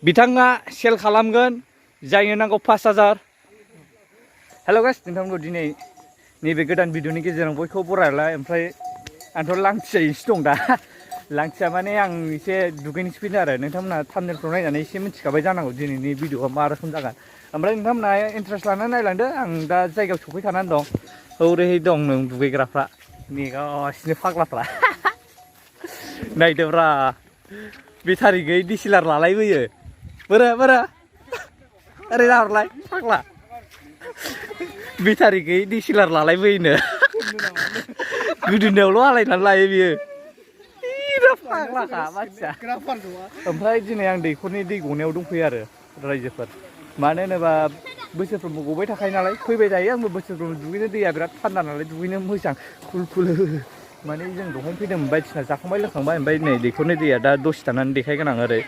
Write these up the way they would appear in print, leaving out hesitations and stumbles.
बिथाङा सेल खालामगोन जायनो नांगौ 5000 हेल' गाइस नोंथांमोनखौ दिनै नैबे गोदान भिडिअनि गेजेरजों बयखौबो बरायलाय ओमफ्राय आंथ' लांथियायैसो दं दा लांथिया माने आं एसे दुगैनोसो फैदों आरो नोंथांमोना थाम्बनेलफ्राव नायनानै एसे मिथिखाबाय जानांगौ दिनैनि भिडिअआ मा रोखोम जागोन ओमफ्राय नोंथांमोना इन्टारेस्ट लानानै नायलांदो आं दा जायगायाव सफैखानानै दं ओरैहाय दं नों दुगैग्राफ्रा नेगासिनो फाग्लाफ्रा नायदोब्रा बेटारि गैयै डिसिलार लालायबोयो बोरो ओरै नाहरलाय फाग्ला बेटारि गैयै डिसिलार लालायबोयोनो गोदोनायावल' आलायनानै लायो बियो फाग्लाखा मानसिया ओमफ्राय दिनै आं दैखरनि दै गनायाव दंफैयो आरो रायजोफोर मानो होनोबा बोसोरफ्रोमबो गबाय थाखायो नालाय फैबाय थायो आंबो बोसोरफ्रोमबो दुगैनो दैया बिराद थान्दा नालाय दुगैनो मोजां कुल माने जों दहायनो फैदोंमोन बायदिसिना जाखांबाय लोंखांबाय ओमफ्राय नै दैखरनि दैया दा दसे थानानै देखायगोन आं ओरै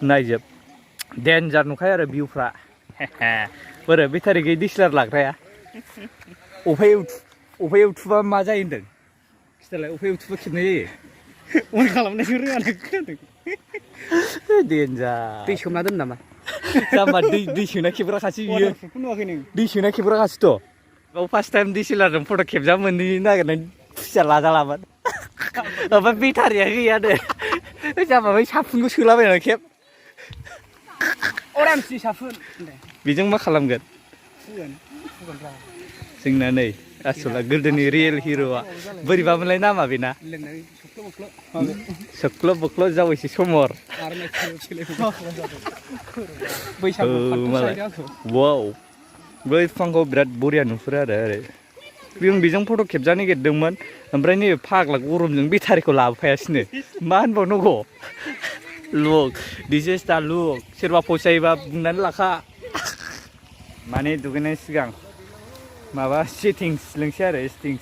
नायजोब देन्जार नुखायो आरो भिउफ्रा बोरो बेटारि गैयै डिसिलार लाग्राया अफायाव थुबा मा जायो होनदों खिथालाय अफायाव थुबा खेबनाय जायो अन खालामनायखौ रोङा नों खोनादों देन्जार दै सोमना दोन नामा जाम्बा दै सोना खेबग्राखासो बियो दै सोना खेबग्राखासोथ' बाव फार्स्ट टाइम डिसिलारजों फट' खेबजा मोनहैनो नागिरनाय खुसिया लाजालामोन ओमफ्राय बेटारिया गैयानो जाम्बा बै साफुनखौ सोलाबायनानै खेब अरामसि साफुन बेजों मा खालामगोन जोंना नै आसला गोदोनि रियेल हिर'आ बोरैबामोनलाय नामा बेना सख्ल' बख्ल' जावैसो समर वाव बै बिफांखौ बिराद बरिया नुहुरो आरो ओरै जों बेजों फट' खेबजानो नागिरदोंमोन ओमफ्राय नैबे फाग्ला गरमजों बेटारिखौ लाबोफायासैनो मा होनबावनांगौ look this is the look सोरबा फसायोबा बुंनानै लाखा माने दुगैनाय सिगां माबा सेटिंस लोंसै आरो स्टिंस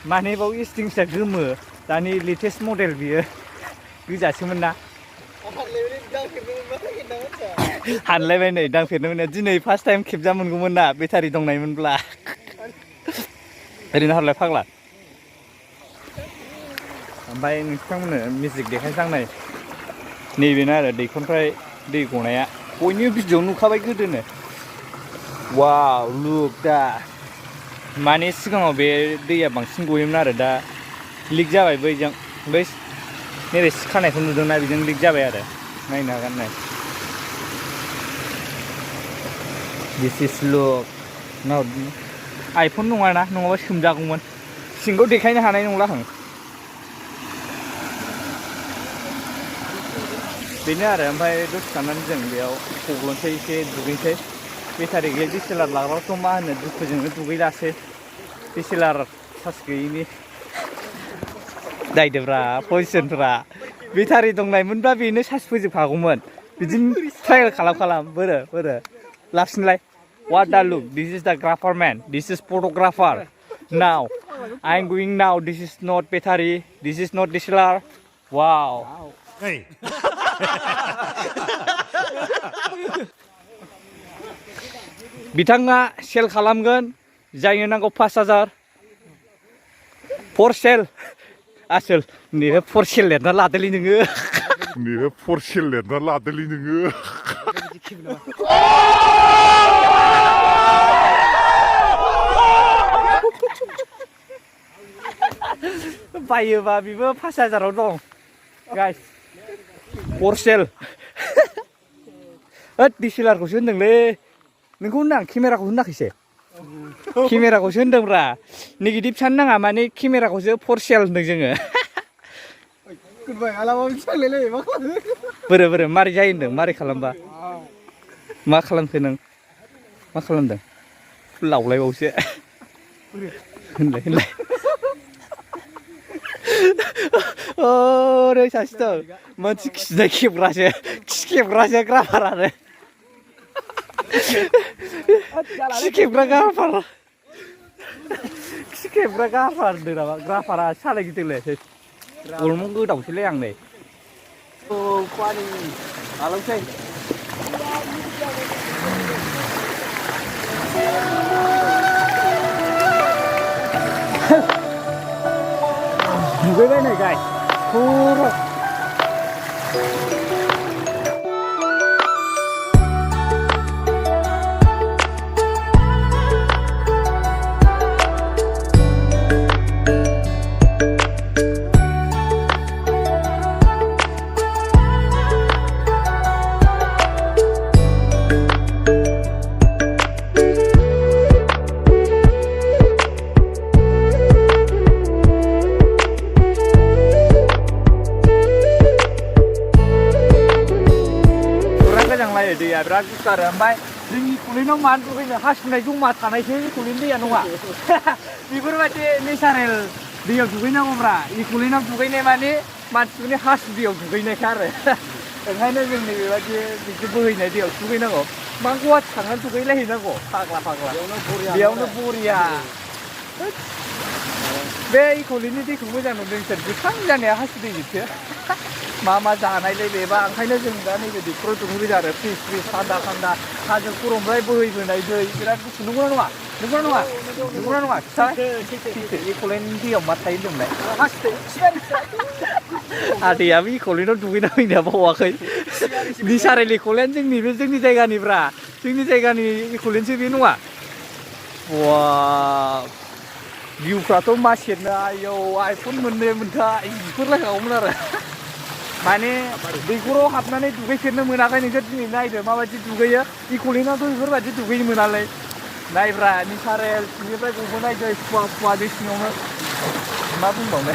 माने बाव स्टिंसआ गोमो दानि लेटेस्ट मडेल बियो गोजासोमोन ना हानलायबाय नै दांफेरनो मोना दिनै फार्स्ट टाइम खेबजा मोनगौमोन ना बेटारि दंनायमोनब्ला ओरैनो हरलाय फाग्ला ओमफ्राय नोंथांमोननो मिउजिक देखायसांनाय नैबेनो आरो दैखरनिफ्राय दै गनाया बयनिबो भिडिअ नुखाबाय गोदोनो वाव लुक दा माने सिगाङाव बे दैया बांसिन गयोमोन आरो दा लिक जाबाय बैजों बै नैबे सिखानायखौ नुदोंना बेजों लिक जाबाय आरो नायनो हागोन नाय दिस इज लुक नाव आइफन नङाना नङाबा सोमजागौमोन सिंखौ देखायनो हानाय नंला आं बेनो आरो ओमफ्राय दसे थानानै जों बेयाव गग्लनोसै एसे दुगैनोसै बेटारि गैयै डिसिलार लाग्राखौ मा होनो दुखुजोंनो दुगैलासै डिसिलार सार्ज गैयैनि नायदोब्रा पजिसनफ्रा बेटारि दंनायमोनब्ला बेनो सार्ज फोजोबखागौमोन बिदिनो ट्रायल खालाम बोरो लाफिनलाय what the look this is the grapher man this is photographer now I'm going now this is not battery this is not DSLR wow hey बिथाङा सेल खालामगोन जायनो नांगौ 5000 फर सेल आसोल नैबे फर सेल लिरना लादोलै नोङो बायोबा बेबो 5000आव दं गाइस फर सेल होद डिसिलारखौसो होनदोंलै नोंखौ होनदां केमेराखौ होनाखैसो केमेराखौसो होनदोंब्रा नेगेटिभ साननो नाङा माने केमेराखौसो फर सेल होनदों जोङो बोरो मारै जायो होनदों मारै खालामबा मा खालामखो नों मा खालामदों लावलायबावसो होनलाय ओरै सासे दं मानसि खिनाय खेबग्रासो ग्राफारानो खि खेबग्रा गाफार होनदों नामा ग्राफारा सालाय गिदिंलायसै गलमं गोदावसैलै आं नै औ पानि आलावसै दुगैबाय नै गाइस खर' मोजांलायो दैया बिराद गुसु आरो ओमफ्राय जोंनि कुलेनाव मानो दुगैनो हासुनाय जमा थानायसो कुलेन दैया नङा बेफोरबायदि नेचारेल दैयाव दुगैनांगौब्रा इ कुलेनाव दुगैनाय माने मानसिफोरनि हासु दैयाव दुगैनायखा आरो ओंखायनो जोंनि बेबायदि बिदि बोहैनाय दैयाव दुगैनांगौ मा गुवाहाटि थांनानै दुगैलायहैनांगौ फाग्ला बेयावनो बरिया बे इक'लेनि दैखौ मोजां मोनदों नोंसोर गोथां जानाया हासु दैजोंसो मा जानायलाय बेबा ओंखायनो जों दा नैबे दैखराव दुगैबाय आरो फ्रिज थान्दा हाजो खर'निफ्राय बोहैबोनाय दै बिराद गुसु नंगौना नङा खिथा इक'लेनि दैयाव मा थायो होनदोंलाय आदैयाबो इक'लेनाव दुगैना फैनाया बावाखै नेचारेल इक'लेन जोंनि जायगानिब्रा जोंनि जायगानि इक'लेनसो बे नङा वा भिउफ्राथ' मा सेरनो आयौ आइफन मोनथाय बिफोरलायखागौमोन आरो माने दैखराव हाबनानै दुगैफेरनो मोनाखै नोंसोर दिनै नायदो माबायदि दुगैयो इक'लेनावथ' बेफोरबायदि दुगैनो मोनालै नायब्रा नेचारेल सिंनिफ्राय गबोनाय दै फुवा दै सिङावनो मा बुंबावनो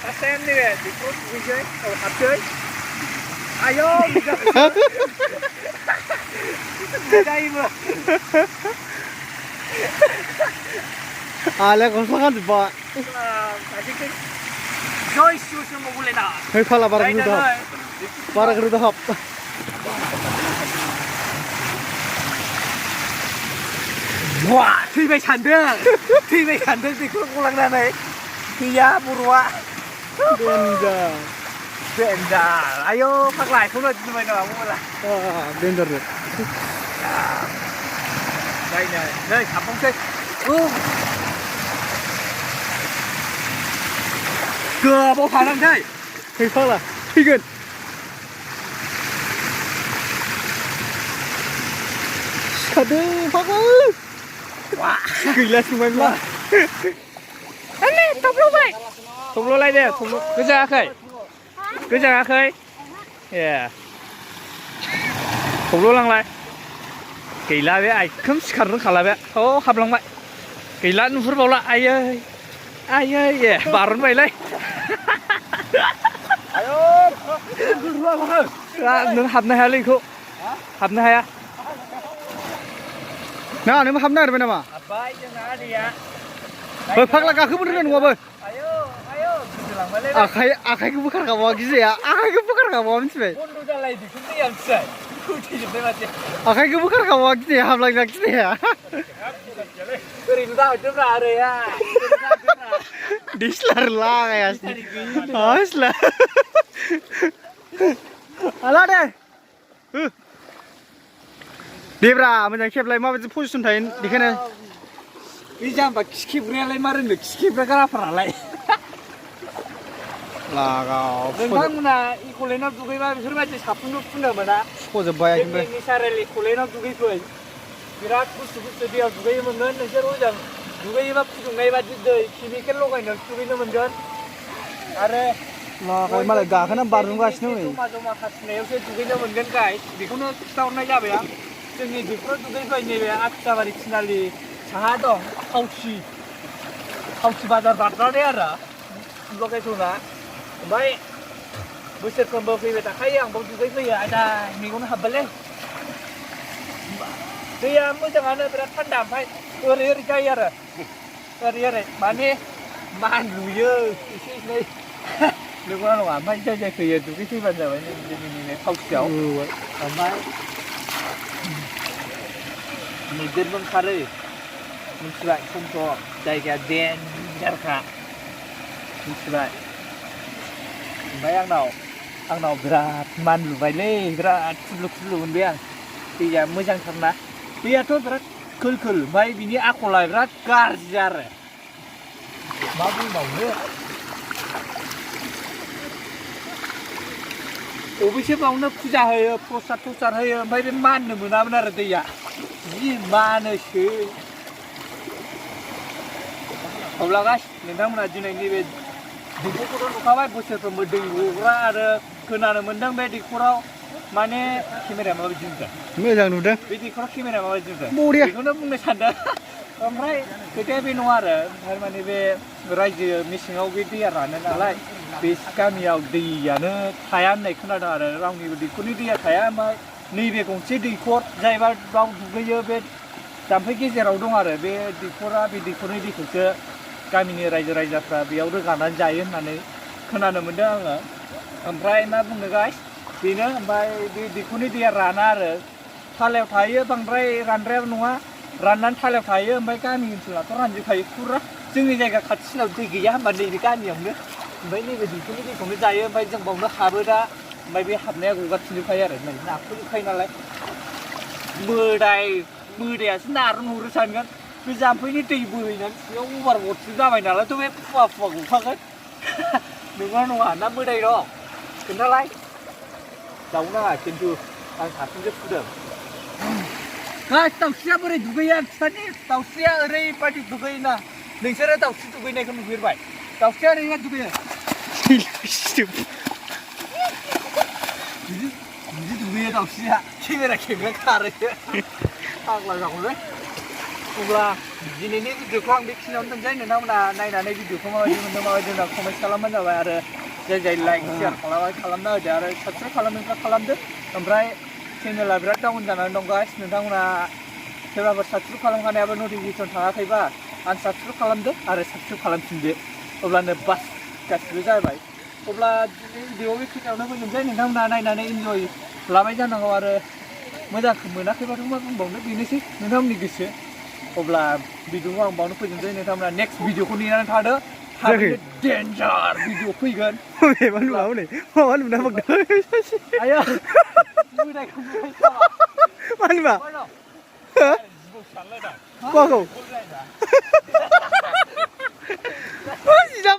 फार्स्ट टाइम नैबे दैखराव दुगैसै हाबसै आयौ जायोबो Ale gosla kan ba. Joy susu mau boleh dah. Hei kala barang itu hap. Wah, थैबाय सानदों दैखौ गलांनानै थैया बर'आ Danger. Ayo फाग्ला बेखौनो दिनबाय नामा मबाइला Danger deh. नै हाबबावसै गोबाव थानांसै Hei kala, faigan. Aduh, fakal. Wah, gila semuanya lah. Ini toblolai deh, gojaङाखै ए थब्ल'लांलाय गैला बे आइखोम सिखारनो खाला बे हाबलांबाय गैला नुहुरबावला आयै ए बारनबायलै नों हाबनो हायालै बेखौ हाबनो हाया नों हाबनो नागिरबाय नामा हाबबाय जोंना आदैया फाग्ला गाखोबोनो रोंनाय नङाबो आखाइखौ बोखारखाबावा गिजाया आखाइखौ बोखारखाबावा मिथिबाय बन्द' जालाय बेखौ दैया मिथिबाय थैजोबनाय माथो आखाइखौ बोखारखाबावा गिजाया हाबलांना गिजाया ओरैनो दाहरदोब्रा ओरैहा दिस्लार लागायासै हास्ला हाला देब्रा मोजां खेबलाय माबायदि पजिसन थायो बेखायनो बे जाम्बा खिखेबग्रायालाय मा रोंनो खिखेबग्रा गाराफोरालाय नोंथांमोना इक'लेनाव दुगैबा बेफोरबायदि साफुनबो फुननो मोना सजोब्बाय जोंनि नेचारेल इक'लेनाव दुगैफै बिराद गुसु दैयाव दुगैनो मोनगोन नोंसोर हजों दुगैयोबा फुदुंनाय बादि दै केमिकेल लगायनानै दुगैनो मोनगोन आरो मालाय गाखोना बारजुमगासिनो नै जमा खाथिनायावसो दुगैनो मोनगोन गाइस बेखौनो खिथाहरनाय जाबाय आं जोंनि दैखराव दुगैफै नैबे आथियाबारि थिनालि साहा दं खावसि बाजार बारनानै आरो लकेसना ओमफ्राय बोसोरफ्रोमबो फैबाय थाखायो आं बाव दुगैफैयो आदा मेगन हाबबायलै दैया मोजाङानो बिराद थान्दा ओमफ्राय ओरै जायो आरो ओरै माने मानलुयो एसे नंगौना नङा ओमफ्राय जाय फैयो दुगैफैबानो जाबाय जोंनि खावसियाव ओमफ्राय मैदेरबो ओंखारो मिथिबाय सम जायगाया देन्जारखा मिथिबाय ओमफ्राय आंनाव बिराद मानलुबायलै बिराद खुरलु मोनबाय आं दैया मोजांथारना दैयाथ' बिराद खोल ओमफ्राय बिनि आखला बिराद गाज्रि आरो मा बुंबावनो अबेसो बावनो फुजा होयो प्रसाद होयो ओमफ्राय बे माननो मोनामोन आरो दैया जि मानोसो अब्ला गाइस नोंथांमोना दिनै नैबे दैखरखौथ' नुखाबाय बोसोरफ्रोमबो दै गग्रा आरो खोनानो मोनदों बे दैखराव माने केमेराया माबायदि नुदों मोजां नुदों बे दैखराव केमेराया माबायदि नुदों बरिया बेखौनो बुंनो सानदों ओमफ्राय खोथाया बे नङा आरो थारमाने बे रायजो मेसेङाव बे दैया रानो नालाय बे गामियाव दैयानो थाया होननाय खोनादों आरो रावनिबो दैखरनि दैया थाया ओमफ्राय नैबे गंसे दैखर जायबा बाव दुगैयो बे जाम्फै गेजेराव दं आरो बे दैखरा बे दैखरनि दैखौसो गामिनि रायजो राजाफ्रा बेयाव रोगानानै जायो होननानै खोनानो मोन्दों आङो ओमफ्राय मा बुंनो गाइस बेनो ओमफ्राय बे दैखरनि दैया राना आरो थालायाव थायो बांद्राय रानद्रायाबो नङा राननानै थालायाव थायो ओमफ्राय गामि ओनसोलाथ' रानजोबखायो फुरा जोंनि जायगा खाथिसिनाव दै गैया होनबा नैबे गामियावनो ओमफ्राय नैबे दैखरनि दैखौनो जायो ओमफ्य जों बावनो हाबो दा ओमफ्राय बे हाबनाया गगारफिनजोबखायो आरो नै नाखौजोबखायो नालाय मोदायासो नारनो हरो सानगोन बे जाम्फैनि दै बोहैनानै सिङाव अभार वाटसो जाबाय नालायथ' बे फुवा गखागोन नङा नङा ना मोदाय दं खोन्थालाय दाउ नाङा खिन्थु आं सासेजों फुदों गाइस दाउस्रिया बोरै दुगैयो आं खिथानि दाउस्रिया ओरैबायदि दुगैयोना नोंसोरो दाउस्रि दुगैनायखौ नुफेरबाय दाउस्रिया ओरैबायदि दुगैयो बिदि दुगैयो दाउस्रिया केमेरा खारो फाग्ला जागौलै अब्ला दिनैनि भिडिअखौ आं बेखिनियावनो दोनसै नोंथांमोना नायनानै भिडिअखौ माबायदि मोन्दों माबायदि होनना कमेन्ट खालामबानो जाबाय आरो जाय लाइक शेयार खालामना होदो आरो साबस्क्राइब खालामनायफ्रा खालामदो ओमफ्राय चेनेला बिराद डाउन जानानै दं गाइस नोंथांमोना सोरबाफोर साबस्क्राइब खालामखानायाबो नटिफिकेसन थाङाखैबा आनसाबस्क्राइब खालामदो आरो साबस्क्राइब खालामफिनदो अब्लानो बास गासिबो जाबाय अब्ला दिनै भिडिअ बेखिनियावनो फोजोबसै नोंथांमोना नायनानै इन्जय लाबाय जानांगौ आरो मोजांखौ मोनाखैबाथ' मा बुंबावनो बेनोसै नोंथांमोननि गोसो अब्ला भिडिअखौ आं बावनो फोजोबसै नोंथांमोना नेक्स्ट भिडिअखौ नेनानै थादो थाबैनो डेन्जार भिडिअ फैगोन माबा नुना आया मानोबा माखौ